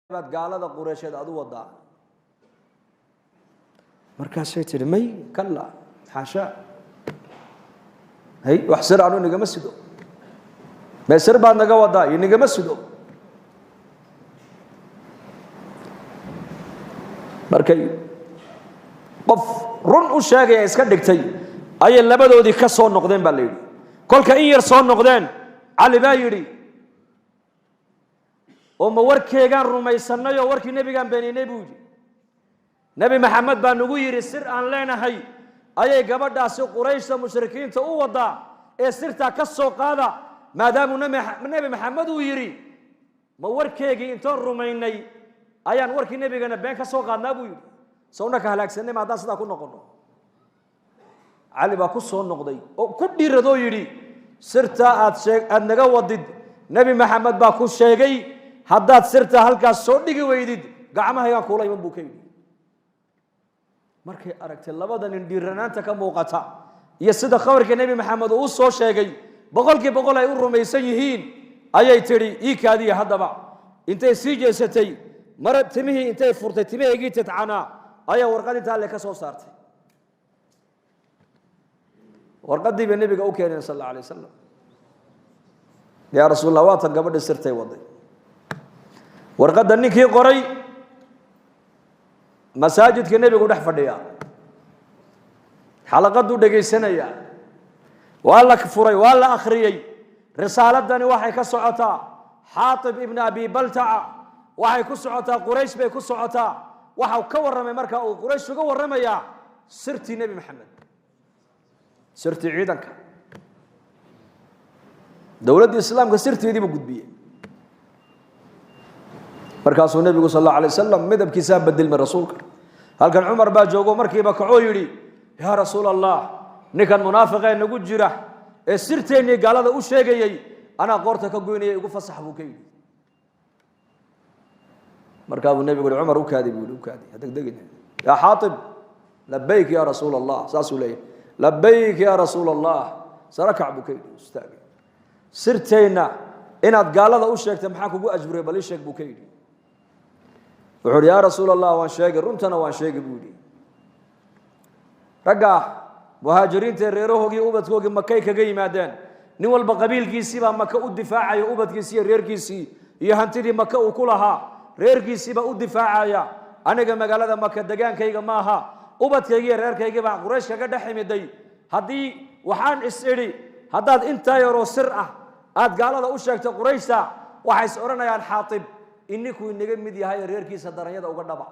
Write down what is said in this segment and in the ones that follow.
Baad gaalada Qureysheed aad u wadaa. Markaasay tidhi: "May, kalla, xaasha, hay, wax sir anu nigama sido. Mee sir baad naga wadaa? Iyo nigama sido." Markay qof run u sheegaya iska dhigtay ayay labadoodii ka soo noqdeen baa la yidhi. Kolka in yar soo noqdeen, Cali baa yidhi: "Oo ma warkeegaan rumaysanay oo warkii nebigaan beeninay?" buu yidhi. "Nebi Maxamed baa nagu yidhi sir aan leenahay ayay gabadhaasi Qurayshta mushrikiinta u wadaa ee sirtaa ka soo qaada. Maadaamuu Nebi Maxamed uu yidhi, ma warkeegii intoon rumaynay ayaan warkii nebigana been ka soo qaadnaa?" buu yidhi. "Sawna ka halaagsanay ma haddaan sidaa ku noqono?" Cali baa ku soo noqday oo ku dhiiradoo yidhi: "Sirtaa aad shee aad naga wadid, Nebi Maxamed baa ku sheegay. Haddaad sirtaa halkaas soo dhigi weydid, gacmahaygaan kuula iman," buu ka yidhi. Markay aragtay labada nin dhiiranaanta ka muuqata iyo sida khabarka Nebi Maxamed uu u soo sheegay 100% ay u rumaysan yihiin, ayay tidhi: "Ii kaadiya." Haddaba intay sii jeesatay, mara timihii intay furtay, timahaygii tidcanaa ayaa warqad intaa alle ka soo saartay. Warqaddii bay nebiga u keeneen sal alla alay wasalam. "Yaa Rasuul Allah, waatan gabadhii sirtay waday." Warqadda ninkii qoray masaajidka nebigu dhex fadhiyaa, xalaqaduu dhegaysanayaa. Waa la furay, waa la akhriyey. Risaaladani waxay ka socotaa Xaatib ibn Abi Baltaca, waxay ku socotaa Quraysh bay ku socotaa. Waxau ka warramay marka uu Quraysh uga warramayaa sirtii Nebi Maxamed, sirtii ciidanka dowladda Islaamka, sirteedii buu gudbiyey. Markaasuu nebigu sal alla alay wasalam midabkiisaa bedelmay. Rasuulka halkan Cumar baa joogo, markiiba kacoo yidhi: "Yaa Rasuul Allah, ninkan munaafiqee nagu jira ee sirteennii gaalada u sheegayey anaa qoorta ka goynaya, igu fasax," buu ka yidhi. Markaa buu nebigu yihi: "Cumar, u kaadi," buu yihi, "u kaadi, ha degdegin." "Yaa Xaatib." "Labayk ya Rasuul Allah." Saasuu leeyahy. "Labayk ya Rasuul Allah." "Sarakac," buu ka yidhi, "istaagay. Sirteenna inaad gaalada u sheegtay maxaa kugu ajburay? Bal ii sheeg," buu ka yidhi. Wuxuu uhi: "Yaa Rasuul Allah, waan sheegay, runtana waan sheegay," buu yidhi. "Ragga muhaajiriinta ee reerahoogii ubadkoogii Makay kaga yimaadeen. Nin walba qabiilkiisii baa Maka u difaacaya, ubadkiisii iyo reerkiisii iyo hantidii Maka uu ku lahaa reerkiisiibaa u difaacaya. Aniga magaalada Maka degaankayga maaha, ubadkaygi iyo reerkaygii baa Quraysh kaga dhex imiday. Haddii waxaan is idhi haddaad intaa yaroo sir ah aad gaalada u sheegto Qurayshta, waxay is odhanayaan Xaatib ininkuu inaga mid yahay ee reerkiisa daranyada uga dhaba.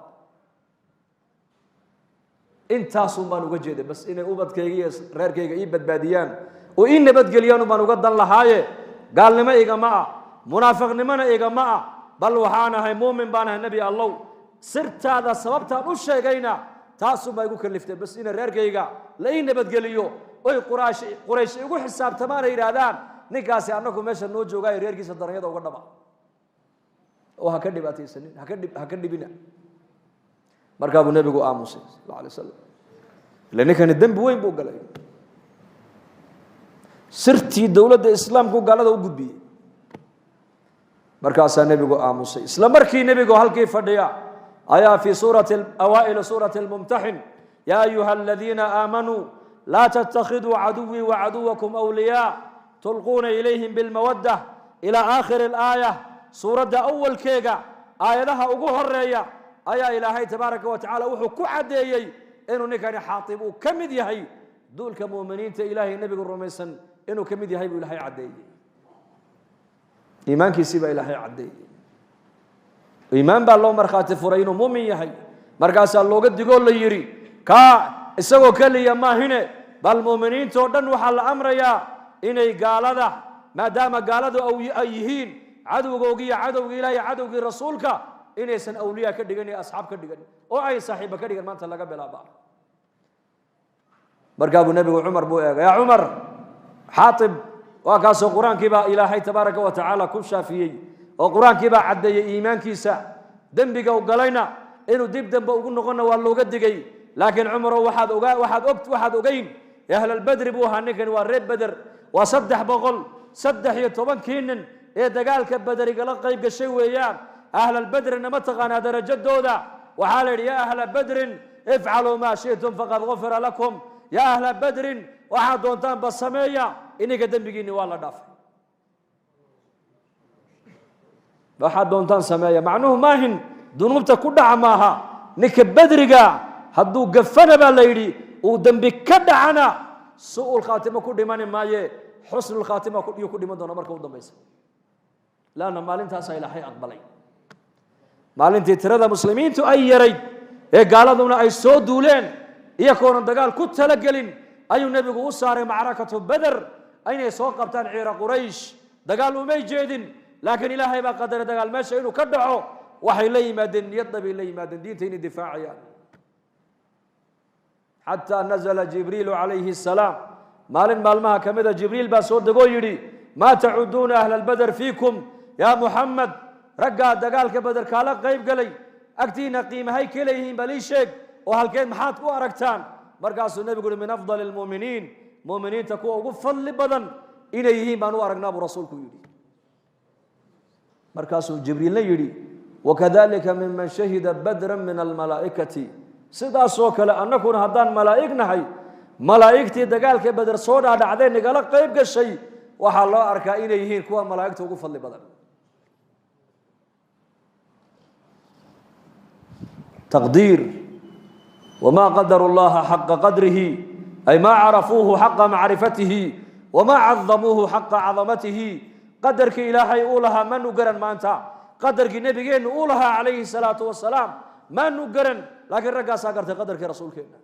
Intaasun baan uga jeeday bas, inay ubadkayga iyo reerkayga ii badbaadiyaan oo ii nabadgeliyaan baan uga dan lahaaye. Gaalnimo igama ah, munaafiqnimona igama ah, bal waxaan ahay muumin baan ahay. Nebi Allow, sirtaada sababtaan u sheegayna taasun baa igu kaliftay bas, inay reerkayga la ii nabadgeliyo oy Quraysh igu xisaabtamaan ay yidhaahdaan ninkaasi annagu meesha noo joogaayo reerkiisa daranyada uga dhaba oo ha ka dhibaataysanin, ha ka dhibina." Markaa buu nebigu aamusay sal alay wasalam. Ila ninkani dembi weyn buu galay, sirtii dowladda Islaamku gaalada u gudbiyey. Markaasaa nebigu aamusay. Isla markii nebigu halkii fadhiya ayaa fii suurati awaa'il suurati almumtaxin: "Yaa ayuha aladiina aamanuu laa tattakhiduu caduwii wacaduwakum awliyaa tulquuna ilayhim bilmawadda," ilaa aakhiri alaaya. Suuradda awalkeega aayadaha ugu horeeya ayaa Ilaahay tabaaraka wa tacala wuxuu ku caddeeyey inuu ninkani Xaatib uu ka mid yahay duulka mu'miniinta Ilaahay nebigu rumaysan. Inuu ka mid yahay buu Ilaahay caddeeyey. Iimaankiisii baa Ilaahay caddeeyey. Iimaan baa loo markhaati furay inuu muumin yahay. Markaasaa looga digoo la yidhi kaa isagoo keliya maahine, bal mu'miniintoo dhan waxaa la amrayaa inay gaalada, maadaama gaaladu ay yihiin cadowgoogii iyo cadowgii Ilahay, cadowgii rasuulka, inaysan awliyaa ka dhigan iyo asxaab ka dhigan oo ay saaxiiba ka dhigan maanta laga bilaaba. Markaa buu nebigu Cumar buu eegay. "Yaa Cumar, Xaatib waa kaasoo qur-aankii baa Ilaahay tabaaraka wa tacaala ku shaafiyey oo qur-aankii baa caddeeyey iimaankiisa. Dembiga u galayna inuu dib dambe ugu noqonna waa looga digay. Laakiin Cumarow, waxaad ogaa, waxaad og, waxaad ogeyn ahlalbedri buu ahaa ninkani, waa reer Beder, waa 313-kii nin ee dagaalka Bederigala qayb gashay weeyaan." Ahlalbedrina ma taqaanaa darajadooda? Waxaa la yidhi: "Yaa ahla Badrin, ifcaluu maa shi'tum faqad gufira lakum." Yaa ahla Badrin, waxaad doontaanba sameeya, ininka dembigiinni waa la dhaafay. Waxaad doontaan sameeya macnuhu maahin dunuubta ku dhaca maaha. Ninka bedriga hadduu gafana, baa la yidhi, uu dembi ka dhacana, su'ul khaatima ku dhimani maaye, xusnul khaatima yuu ku dhiman doona marka u dambaysa, laanna maalintaasaa Ilaahay aqbalay. Maalintii tirada muslimiintu ay yarayd ee gaaladuna ay soo duuleen, iyagoonan dagaal ku talagelin, ayuu nebigu u saaray macrakatu Beder inay soo qabtaan ciira Quraysh. Dagaal umay jeedin, laakiin Ilaahay baa qadaray dagaal meesha inuu ka dhaco. Waxay la yimaadeen niyadda bay la yimaadeen, diinta inay difaacayaan, xataa nazala Jibriilu calayhi asalaam. Maalin maalmaha ka mida Jibriil baa soo degoo yidhi: "Maa tacuduuna ahla albeder fiikum yaa Muxamed? Raggaa dagaalka Beder kaala qayb galay agtiina qiimahay ka leeyihiin? Bal ii sheeg oo halkeed maxaad ku aragtaan?" Markaasuu nebigu uhi: "Min afdali almu'miniin, mu'miniinta kuwa ugu fadli badan inay yihiin baan u aragnaa," buu rasuulku yidhi. Markaasuu Jibriilna yidhi: "Wakadalika miman shahida badran min almalaa'ikati." Sidaasoo kale annakuna haddaan malaa'ig nahay, malaa'igtii dagaalka Beder soo dhaadhacday nagala qayb gashay waxaa loo arkaa inay yihiin kuwa malaa'igta ugu fadli badan. Taqdiir. Wamaa qadaru llaha xaqa qadrihi, ay maa carafuuhu xaqa macrifatihi wamaa cadamuuhu xaqa cadamatihi. Qadarkii Ilaahay uu lahaa manu garan maanta, qadarkii nebigeennu uu lahaa calayhi salaatu wasalaam maanu garan, laakiin raggaasaa gartay qadarkii rasuulkeenna.